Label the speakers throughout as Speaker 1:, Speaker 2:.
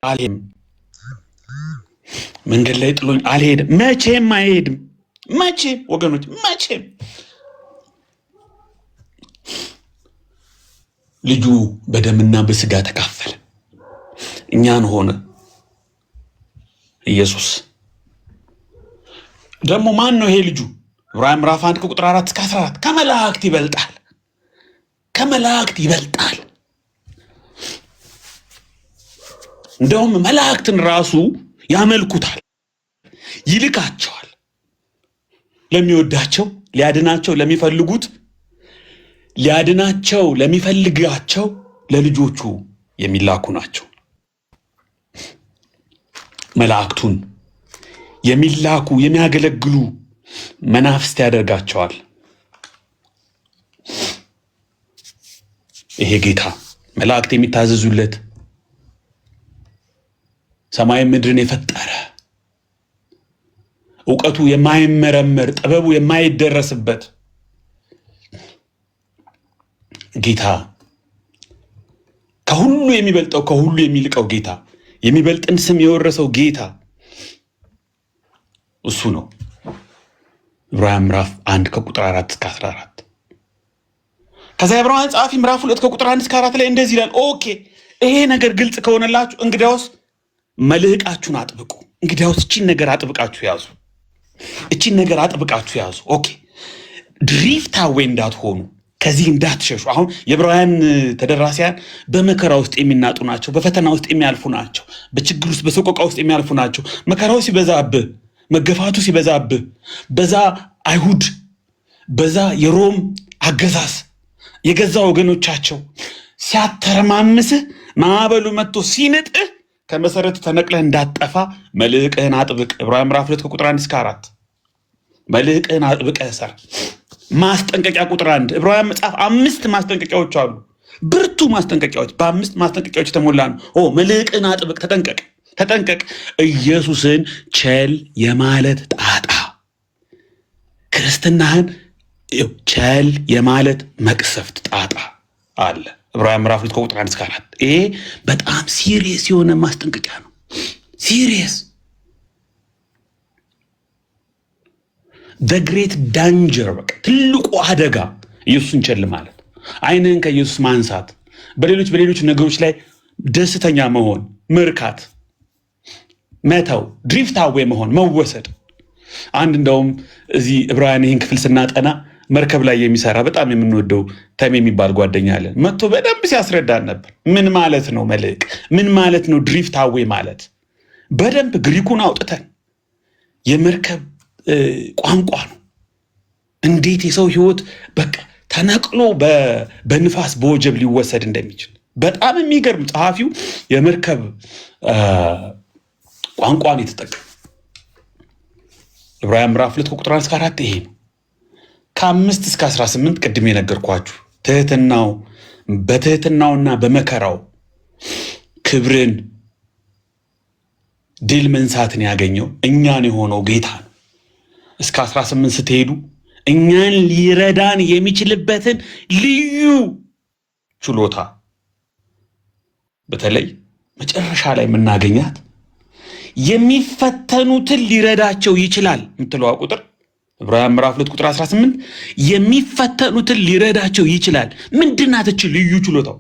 Speaker 1: አልሄድም። መንገድ ላይ ጥሎኝ አልሄድም። መቼም አይሄድም። መቼም ወገኖች፣ መቼም ልጁ በደምና በስጋ ተካፈለ፣ እኛን ሆነ። ኢየሱስ ደግሞ ማን ነው ይሄ ልጁ? ዕብራውያን ምዕራፍ 1 ከቁጥር 4 እስከ 14 ከመላእክት ይበልጣል፣ ከመላእክት ይበልጣል። እንደውም መላእክትን ራሱ ያመልኩታል፣ ይልካቸዋል። ለሚወዳቸው ሊያድናቸው ለሚፈልጉት ሊያድናቸው ለሚፈልጋቸው ለልጆቹ የሚላኩ ናቸው። መላእክቱን የሚላኩ የሚያገለግሉ መናፍስት ያደርጋቸዋል። ይሄ ጌታ መላእክት የሚታዘዙለት ሰማይ ምድርን የፈጠረ እውቀቱ የማይመረመር ጥበቡ የማይደረስበት ጌታ፣ ከሁሉ የሚበልጠው ከሁሉ የሚልቀው ጌታ፣ የሚበልጥን ስም የወረሰው ጌታ እሱ ነው። ዕብራውያን ምዕራፍ 1 ከቁጥር 4 እስከ 14። ከዛ የዕብራውያን ጸሐፊ ምዕራፍ 2 ከቁጥር 1 እስከ 4 ላይ እንደዚህ ይላል። Okay፣ ይሄ ነገር ግልጽ ከሆነላችሁ እንግዲያውስ መልህቃችሁን አጥብቁ። እንግዲያውስ እቺን ነገር አጥብቃችሁ ያዙ። እቺን ነገር አጥብቃችሁ ያዙ። Okay፣ drift away እንዳትሆኑ፣ ከዚህ እንዳትሸሹ። አሁን የዕብራውያን ተደራሲያን በመከራ ውስጥ የሚናጡ ናቸው። በፈተና ውስጥ የሚያልፉ ናቸው። በችግር ውስጥ፣ በሰቆቃ ውስጥ የሚያልፉ ናቸው። መከራው ሲበዛብህ፣ መገፋቱ ሲበዛብህ፣ በዛ አይሁድ፣ በዛ የሮም አገዛዝ የገዛ ወገኖቻቸው ሲያተረማምስህ፣ ማዕበሉ መጥቶ ሲንጥህ ከመሰረት ተነቅለህ እንዳትጠፋ መልህቅህን አጥብቅ። ዕብራውያን ምዕራፍ 2 ከቁጥር 1 እስከ 4 መልህቅህን አጥብቀህ እሰር። ማስጠንቀቂያ ቁጥር 1፣ ዕብራውያን መጽሐፍ አምስት ማስጠንቀቂያዎች አሉ። ብርቱ ማስጠንቀቂያዎች፣ በአምስት ማስጠንቀቂያዎች የተሞላ ነው። ኦ መልህቅህን አጥብቅ፣ ተጠንቀቅ፣ ተጠንቀቅ። ኢየሱስን ቸል የማለት ጣጣ፣ ክርስትናህን ቸል የማለት መቅሰፍት ጣጣ አለ። ዕብራውያን ምዕራፍ 2 ከቁጥር 1 እስከ 4። ይሄ በጣም serious የሆነ ማስጠንቀቂያ ነው። Serious, the great danger፣ በቃ ትልቁ አደጋ ኢየሱስን ቸል ማለት፣ ዓይንህን ከኢየሱስ ማንሳት፣ በሌሎች በሌሎች ነገሮች ላይ ደስተኛ መሆን፣ መርካት፣ መተው፣ drift away መሆን፣ መወሰድ። አንድ እንደውም እዚህ ዕብራውያን ይህን ክፍል ስናጠና መርከብ ላይ የሚሰራ በጣም የምንወደው ተሜ የሚባል ጓደኛ አለን። መጥቶ በደንብ ሲያስረዳን ነበር። ምን ማለት ነው መልህቅ? ምን ማለት ነው drift away ማለት? በደንብ ግሪኩን አውጥተን፣ የመርከብ ቋንቋ ነው። እንዴት የሰው ሕይወት በቃ ተነቅሎ በንፋስ በወጀብ ሊወሰድ እንደሚችል በጣም የሚገርም፣ ጸሐፊው የመርከብ ቋንቋን የተጠቀመ። ዕብራውያን ምዕራፍ 2 ከቁጥር 1 እስከ 4 ይሄ ነው። ከ5 እስከ 18 ቅድም የነገርኳችሁ ትህትናው፣ በትህትናውና በመከራው ክብርን ድል መንሳትን ያገኘው እኛን የሆነው ጌታ ነው። እስከ 18 ስትሄዱ እኛን ሊረዳን የሚችልበትን ልዩ ችሎታ፣ በተለይ መጨረሻ ላይ የምናገኛት የሚፈተኑትን ሊረዳቸው ይችላል የምትለዋ ቁጥር፣ ዕብራውያን ምዕራፍ 2 ቁጥር 18፣ የሚፈተኑትን ሊረዳቸው ይችላል። ምንድናት እች ልዩ ችሎታው?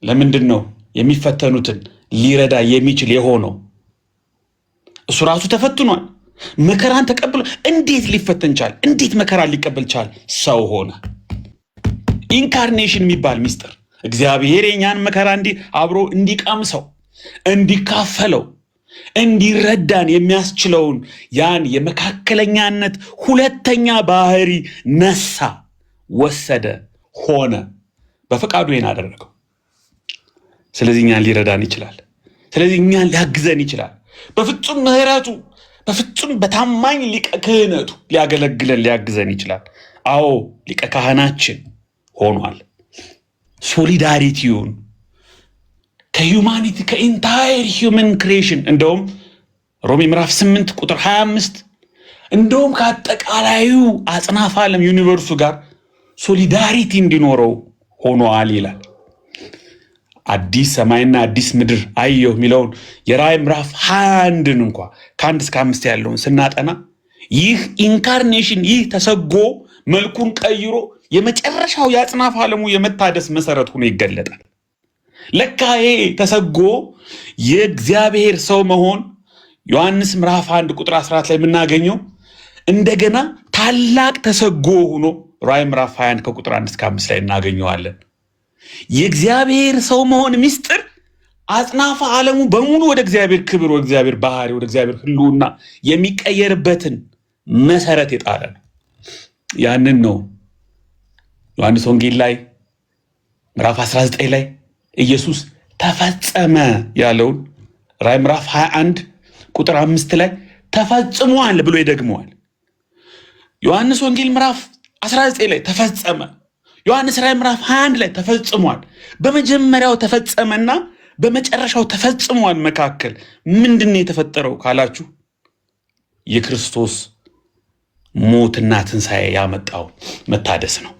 Speaker 1: ለምንድን ነው የሚፈተኑትን ሊረዳ የሚችል የሆነው? እሱ ራሱ ተፈትኗል። መከራን ተቀብሎ እንዴት ሊፈተን ቻለ? እንዴት መከራን ሊቀበል ቻለ? ሰው ሆነ። Incarnation የሚባል ሚስጥር፣ እግዚአብሔር የእኛን መከራ እንዲ አብሮ እንዲቀምሰው፣ እንዲካፈለው፣ እንዲረዳን የሚያስችለውን ያን የመካከለኛነት ሁለተኛ ባህሪ ነሳ፣ ወሰደ፣ ሆነ። በፈቃዱ ይሄን አደረገው። ስለዚህ እኛን ሊረዳን ይችላል። ስለዚህ እኛን ሊያግዘን ይችላል። በፍጹም ምሕረቱ፣ በፍጹም በታማኝ ሊቀ ክህነቱ ሊያገለግለን ሊያግዘን ይችላል። አዎ፣ ሊቀ ካህናችን ሆኗል። Solidarity ውን ከ humanity፣ ከ entire human creation፣ እንደውም ሮሜ ምዕራፍ 8 ቁጥር 25፣ እንደውም ከአጠቃላዩ አጽናፈ ዓለም universe ኡ ጋር solidarity እንዲኖረው ሆኗል ይላል። አዲስ ሰማይና አዲስ ምድር አየሁ የሚለውን የራእይ ምዕራፍ 21ን እንኳ ከ1 እስከ 5 ያለውን ስናጠና ይህ incarnation፣ ይህ ተሰግዎ መልኩን ቀይሮ የመጨረሻው የአጽናፈ ዓለሙ የመታደስ መሰረት ሆኖ ይገለጣል። ለካ ይሄ ተሰግዎ የእግዚአብሔር ሰው መሆን ዮሐንስ ምዕራፍ 1 ቁጥር 14 ላይ የምናገኘው እንደገና ታላቅ ተሰግዎ ሆኖ ራእይ ምዕራፍ 21 ከቁጥር 1 እስከ 5 ላይ እናገኘዋለን። የእግዚአብሔር ሰው መሆን ምስጢር አጽናፈ ዓለሙ በሙሉ ወደ እግዚአብሔር ክብር፣ ወደ እግዚአብሔር ባህሪ፣ ወደ እግዚአብሔር ሕልውና የሚቀየርበትን መሰረት የጣለ ነው። ያንን ነው ዮሐንስ ወንጌል ላይ ምዕራፍ 19 ላይ ኢየሱስ ተፈጸመ ያለውን ራእይ ምዕራፍ 21 ቁጥር 5 ላይ ተፈጽሟል ብሎ ይደግመዋል። ዮሐንስ ወንጌል ምዕራፍ 19 ላይ ተፈጸመ። ዮሐንስ ራእይ ምዕራፍ 21 ላይ ተፈጽሟል። በመጀመሪያው ተፈጸመና በመጨረሻው ተፈጽሟል መካከል ምንድን ነው የተፈጠረው ካላችሁ የክርስቶስ ሞትና ትንሣኤ ያመጣው መታደስ ነው።